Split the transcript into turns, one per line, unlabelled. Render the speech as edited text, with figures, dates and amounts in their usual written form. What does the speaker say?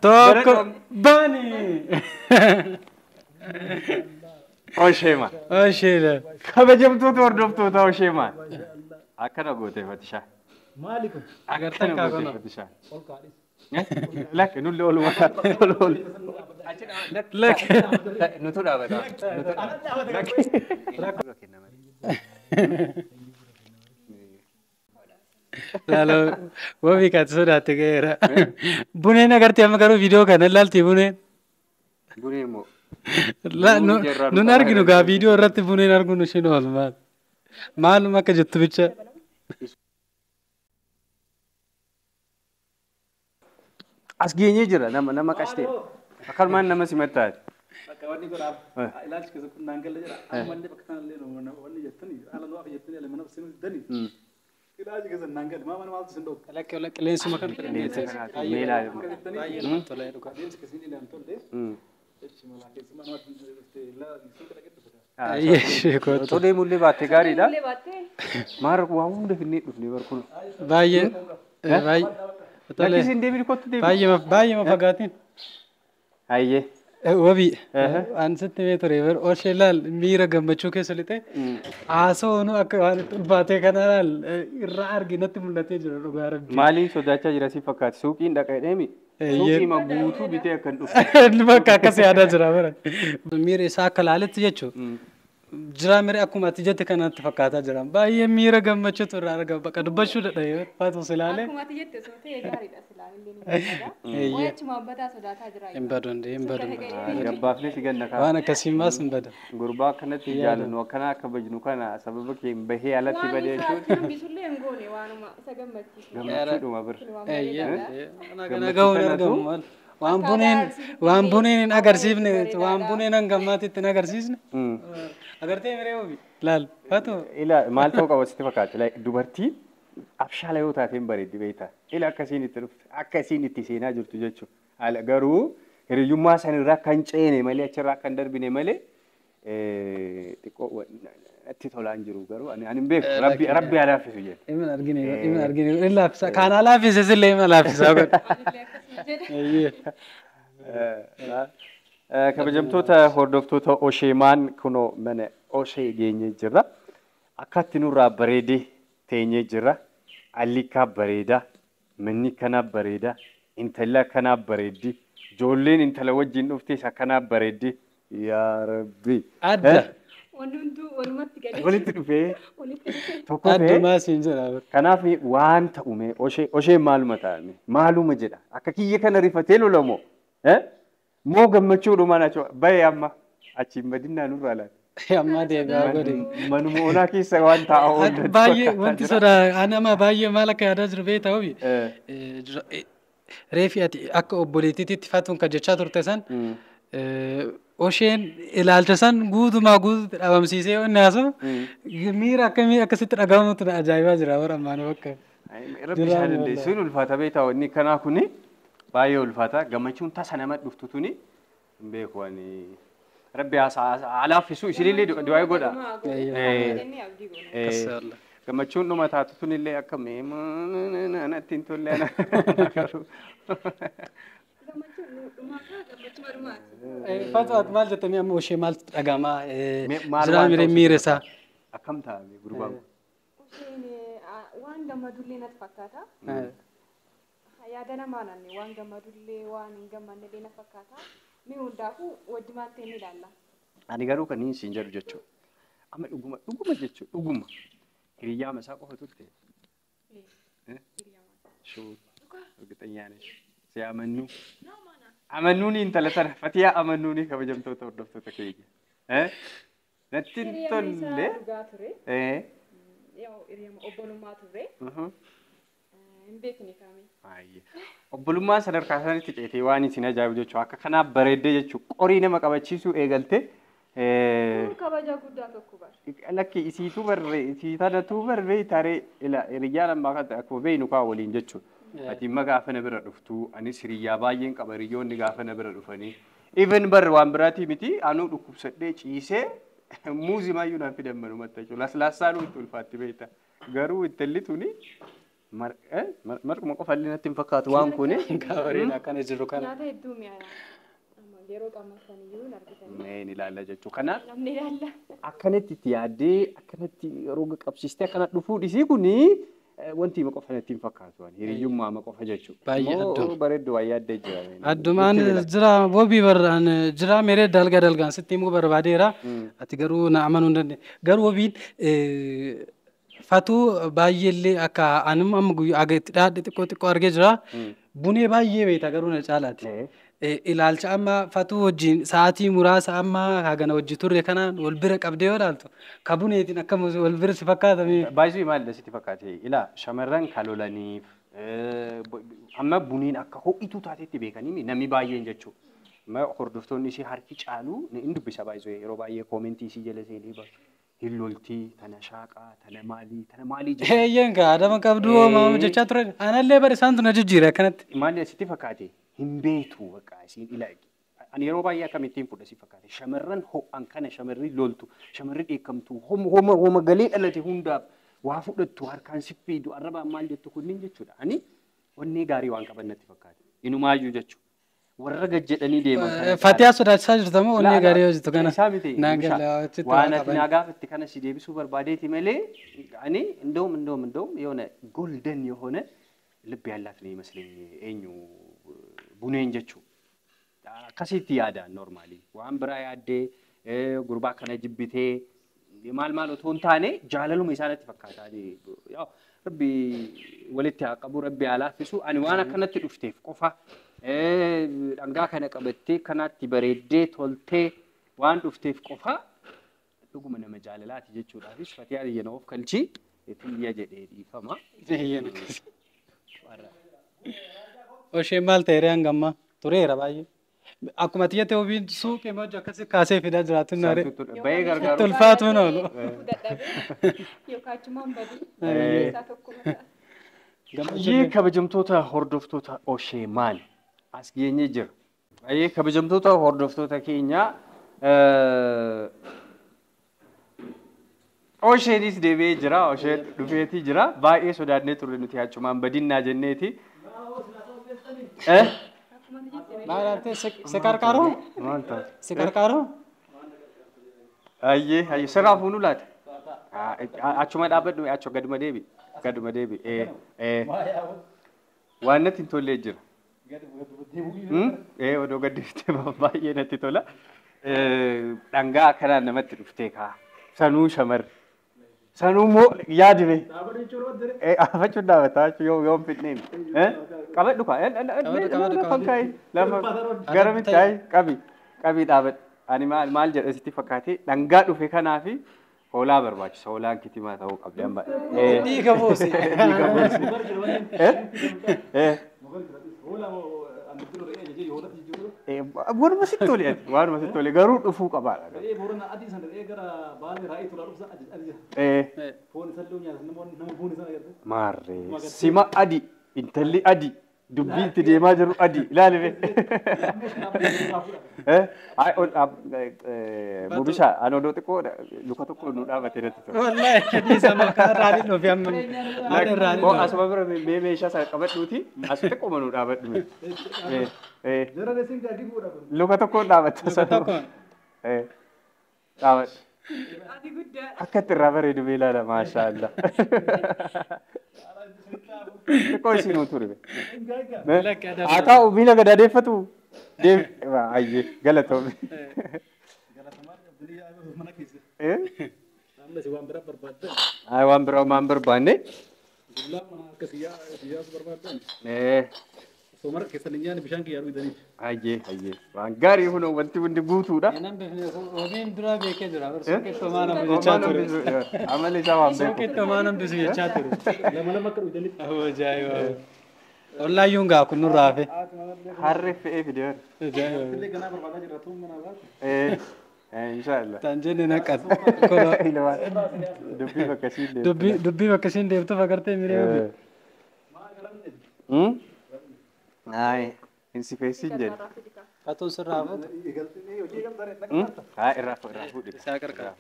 Tokko bani.
Osheema.
Osheela.
Kabajamtoota hordoftoota Osheema. Akkana gootee Fatishaa.
Maali kun?
Agartan
Akkana gootee
kaakona.
Fatishaa. Lakki nullee oluma ol ol.
Lakki.
Nutu dhaabata.
Lalo wabii kaati sodaatte ga'eera. Buneen agartee amma garuu viidiyoo kana ilaalti buneen.
Bunee immoo.
Nun arginu gaa viidiyoo irratti buneen arguun ishiin oolu maal. Maaluma akka jettu bicha.
As geenyee jira nama qashtee. Akkanumaan nama simattaati.
Bakka wanni godhaaf ilaalchi keessa kun naan galle jedha. Ammallee bakka kanallee wanni jettanii haala nu hafe jettanii elema nafsi nu diddanii. Ilaalchi keessa naan galle maama maaltu sin dhoobu.
Lakkee qilleensuma kan
Qilleensa kanaatu meelaa.
Baay'ee namatti tola dhugaa.
Adeemsi keessa inni ilaalu tolle. Jechi malaa keessumaa nama dhuftee ilaalaa sun dhaqee dhufe.
Ayyee kootu.
Tolee mullee baatte gaariidha.
Mullee baattee?
Maal waa hunda finnee dhufne bar kun.
Baay'ee baay'ee. Tolee.
Lakkisiin deebiin kottu deebiin.
Baay'ee baay'ee fagaatiin.
Hayyee.
Wabii an sitti mee ture bar oshee laal miira gammachuu keessa lixee haasawuun akka waan itti ulfaatee kana laal irraa argi natti mul'atee jira dhugaa rabbi.
Maaliin sodaachaa jira si fakkaate suuqiin dhaqa jedheemi.
Eeyyee.
Suuqiima guutuu bitee akkan dhufe.
Inni bakka akkas yaadaa jira bara. Miira isaa akka laaletti jechuun jira miira akkuma ati jette kanatti fakkaataa jira. Baay'ee miira gammachuutu irraa argama. Bakka dubbachuu dadhabee faatu silaalee.
Akkuma ati jette osoo ta'e gaariidha silaa illee ni barbaada.
Eeyyee.
Wayi achuma abbataa sodaataa jira.
Hin badu hin badu.
Gabbaafne si ganna kaa.
Waan akkasii maas hin badu.
Gurbaa akkanatti jaalannu akkanaa kabajnu kana sababa kee hin bahee alatti
Waan
badee
isa
jechuun
achi hambisullee hin goone waanuma isa gammachiisu.
gammachuudhuma bir.
Waan
Eeyyee.
bareedaadha.
Kana gahuun argamu maal. Waan buneen waan buneen hin agarsiifne waan buneen hangammaatti hin agarsiisne. Agartee miree ofi laal faatu.
Ila maal ta'uu qaba sitti fakkaata? Like, dubartiin abshaala yoo taate hin bareeddi beektaa. Ila akkasiin itti dhufte akka isiin itti seenaa jirtu jechuudha. Haala garuu hiriyyummaa sanirraa kan ceene malee achirraa kan darbine malee xiqqoo natti tolaan jiru garuu ani hin beeku. Rabbi rabbi haa laaffisu jedhe.
Imin argine imin argine in laaffisa kaanaa laaffise sillee ima laaffisaa godha.
Anillee akkasuma jedhe.
Eeyyee.
Kabajamtoota hordoftoota Osheemaan kunoo mana Oshee geenyee jirra. Akkatti nurraa bareedee teenyee jirra. Alli akkaa bareeda, manni akkanaa bareeda, intalli akkanaa bareeddi, ijoolleen intala wajjin dhuftes akkanaa bareeddi. Yaa Rabbi.
Adda.
Wanni hunduu walumatti galee.
Walitti dhufee
Walitti dhufee.
tokko ta'ee
Addumaa siin jedha.
Kanaaf waan ta'ume osheen maaluma ta'ame maaluma jedha akka kiyya kana rifatee lolamoo moo gammachuudhumaan achi bahee amma achiin madinnaa nurraa laata.
Amma deebi'aa godhe.
Manuma onaa keessa waan taa'aa oolchu.
Baay'ee wanti sodaa ani amma baay'ee maal akka yaadaa jiru beektaa ofi. Reefi ati akka obboleettiitti fatuun kan jechaa turte san osheen ilaalcha san guutumaa guututti dhabamsiisee yoo inni haasa'u miira akkamii akkasitti dhagahamutu na ajaa'ibaa jira bara ammaan bakka.
Rabbi isaa dandeessu hin ulfaata beektaa wanni kanaa kuni baay'ee ulfaata gammachuun tasa nama dhuftu tuni hin beeku ani. Rabbi haa laaffisu isinillee du'aa godha.
Jennee abdii goona.
Gammachuun dhuma taatu tunillee akka mee natti hin tolle ana.
Gammachuun dhumaa kaa gammachuma dhumaati.
Fatu ati maal jettanii amma oshee maaltu dhagahamaa
Maal
jira
waan
miira
ta'u
miira isaa.
Akkam ta'a gurbaan kun?
Isheen waan gammadullee natti fakkaata. Yaada namaa nanne waan gammadullee waan hin gammannellee na fakkaata. Mi hundaafuu wajjumaan ta'e ni ilaalla.
Ani garuu kan inni siin jedhu jechuudha. Amma dhuguma dhuguma jechuudha dhuguma. Hiriyyaa masaa qofa turte. Shuu እርግጠኛ ነሽ? ሲያመኑ amannuuni intala tana fatiyaa amannuuni kabajamtoota hordoftoota keenya. Natti hin tolle.
Dhugaa ture. Yaa'u obbolummaa ture. Hin beekne kaame.
Obbolummaan sadarkaa sanitti ceetee waan isin ajaa'ibu jechuudha. Akka kanaaf bareeddee jechuudha. Qorii nama qabachiisuu eegalte.
Kun kabaja guddaa tokko bara.
Lakki isiituu barree isii tanatu barree taree ila hiriyyaan ammaa kan akkuma beeknu kaa waliin jechuudha. Ati imma gaafa na bira dhuftu anis hiriyyaa baay'een qaba hiriyyoonni gaafa na bira dhufanii. Even barre waan biraatii miti anuu dhukkubsadhee ciisee muuzii maayyuu naan fidan manumatti jechuudha. Laslaassaan itti ulfaatti beekta. Garuu intalli tuni Marquma qofa illee natti hin fakkaatu waan kuni.
Bareeda akkana jiru kana.
Nyaata hedduu mi'aayaa. Yeroo qaamatan iyyuu hin argitanii.
Mee ni ilaalla jechuudha. Kanaaf
Namni ilaalla.
akkanatti itti yaaddee akkanatti roga qabsiistee akkana dhufuu dhisii kuni wanti hima qofa natti hin fakkaatu. Hiriyyummaa ma qofa jechuudha.
Baay'ee
Immoo
adduma.
Bareedduu waa yaaddee jira.
Addumaan jira wobii barraan jira meeree dalga dalgaan sitti himuu barbaadeera. Ati garuu na amanuu hin dandeenye. Garuu wobiin fatuu baay'eellee akka anuma amma guyyaa aga itti dhaadhe xiqqoo xiqqoo argee jira. Bunee baay'ee beekta garuu na caalaati. Ilaalcha amma fatuu wajjin sa'aatii muraasa amma hagana wajji turre kanaan wal bira qabdee yoo ilaaltu ka buneetiin akkam wal bira si fakkaatame.
Baay'ee maal sitti fakkaate? Ilaa shamarran kan lolaniif amma buneen akka ho'ituu taatetti beekanii namni baay'een jechuudha. Amma hordoftoonni ishee harki caalu ni dubbisa baay'ee yeroo baay'ee koomentii ishee jala seenee baasu. Hin loltii, tana shaaqaa, tana maalii, tana maalii jedhu.
Eeyyeen kaa adama qabdu homaa jechaa ture. Anallee bari isaantu na jijjiire akkanatti.
Maal sitti fakkaate? Hin beektu bakka isiin ila. Ani yeroo baay'ee akkamittiin fudha si fakkaate? Shamarran ho'an kana shamarri loltu, shamarri dheekkamtu, homa homa galee dhalate hundaaf waa fudhattu harkaan si fiidu arrabaan maal jettu kunniin jechuudha. Ani onnee gaarii waan qaban natti fakkaate. Inumaayyuu jechuudha. Warra gad jedhanii deeman kana
Fatiyaa sodaachisaa jirta moo onnee gaarii hojjetu kana?
Isaa miti.
Naan gala achitti
waan
waan
ati
qaban.
naa gaafatte kana si deebisuu barbaadeeti malee ani እንደውም እንደውም እንደውም የሆነ ጎልደን የሆነ ልብ ያላት ነው ይመስለኝ eenyu buneen jechuu akkasitti yaada normally waan biraa yaaddee gurbaa kana jibbitee maal maal otoo hin taane jaalaluma isaanitti fakkaata. Yaa Rabbi walitti haa qabu, Rabbi haa laaffisu. Ani waan akkanatti dhufteef qofa dhangaa kana qabattee kanatti bareeddee toltee waan dhufteef qofa dhuguma nama jaalalaati jechuudhaafis Fatiyaa biyya na of kalchii tiyya jedhee dhiifama.
Eeyyeen akkasi. Osheen maal ta'e ree hanga ammaa tureera baay'ee. Akkuma tiyyatti ofiin suuqii hojii akkasii kaasee fidaa jiraatu naare.
Baay'ee gargaaru.
Tolfaatuun oolu.
Dadhabee yookaan achumaan badii. Keessaa tokko mataa.
Baay'ee kabajamtoota hordoftoota Oshee maal as geenyee jira. Baay'ee kabajamtoota hordoftoota keenya Osheenis deebi'ee jira. Osheen dhufeetii jira. Baay'ee sodaannee turre nuti achumaan badinnaa jenneeti.
Maal haftee si qarqaaru?
Maal taate?
Si qarqaaru?
Ayyee ayyee sirraa fuunuu laata? Achuma dhaabbadhu achu gaduma deebi. Gaduma deebi. Waan natti hin tollee jira. Odoo gaddiftee baay'ee natti tola. Dhangaa akkanaan namatti dhuftee kaa. Sanuu shamarri. Sanuu immoo yaadime. Afachuun dhaabata yoo yoom fidneen. Qabadhu kaa.
Qabadhu,
Lafa kaayi. Lafa garamitti kaayi qabi. Qabi dhaabadhu. Ani maal maal jedha sitti fakkaate dhangaa dhufe kanaafi hoolaa barbaachisa. Hoolaan kitimaa ta'uu qabdi amma.
Dhiiga buusi.
Dhiiga buusi. Waanuma sitti tole ati. Waanuma sitti tole garuu dhufuu qabaadha.
Boorana adii sana re'ee gara baalee raa'ii turaa dhufsan adii. Foon isa illee nyaata nama foon isa agartee.
Maarree sima adii intalli adii dubbii itti deemaa jiru adii ilaali mee. Bubisha ani odoo xiqqoo luka tokko nu dhaabatee natti tola.
Wallaahi dhiisa amma kanarraa ni dhufe amma. Kanarraa ni
Koo
dhufe.
Asuma bira mee meeshaa sana qabadhuuti as xiqqooma nu dhaabadhu mee.
Jara reesiin gaagii bu'uudha kun.
Luka tokkoon dhaabatta
Luka
sana.
tokkoon.
Dhaabadhu.
Ati guddaa.
Akka itti irraa bareedu mee ilaala maashaallah. Xiqqoo isin ture.
Lakki adaba.
Haa ta'u miila gad adeeffatu. Deem ayyee galatoomi.
Galatamaa biyya mana keessa. Amma si waan biraa barbaaddan.
Ay waan biraa waan barbaanne.
Dullaa mana akka siyyaa siyyaas barbaaddan. Osoo mara keessan hin nyaanne bishaan kiyyaa dhugdaniif.
Ayyee ayyee waan gaarii kun wanti hundi guutuudha.
Nan bifne hojiin dura beekee jira. Suuqitti homaa nama jechaa ture.
Amalli isaa waan beeku.
Suuqitti homaa nambisu jechaa ture.
Lama lama akka dhugdaniif.
Ajaa'iba. Ollaayyuun gaa kun nurraa hafe.
Harree fe'ee fidee.
Ajaa'iba.
Illee ganaa barbaadaa jira tuun manaa baate.
Inshaallah.
Tan jenne naqat.
Dubbii bakka siin deemtu.
Dubbii dubbii bakka isiin deemtuuf agartee miree ofi.
Ay hin sifeessin jedhe.
Fatuun sirraa hafuutu.
Eegaltee hojii eegamta re'ee.
Haa irraa irraa fuudhi.
Isaa qarqara.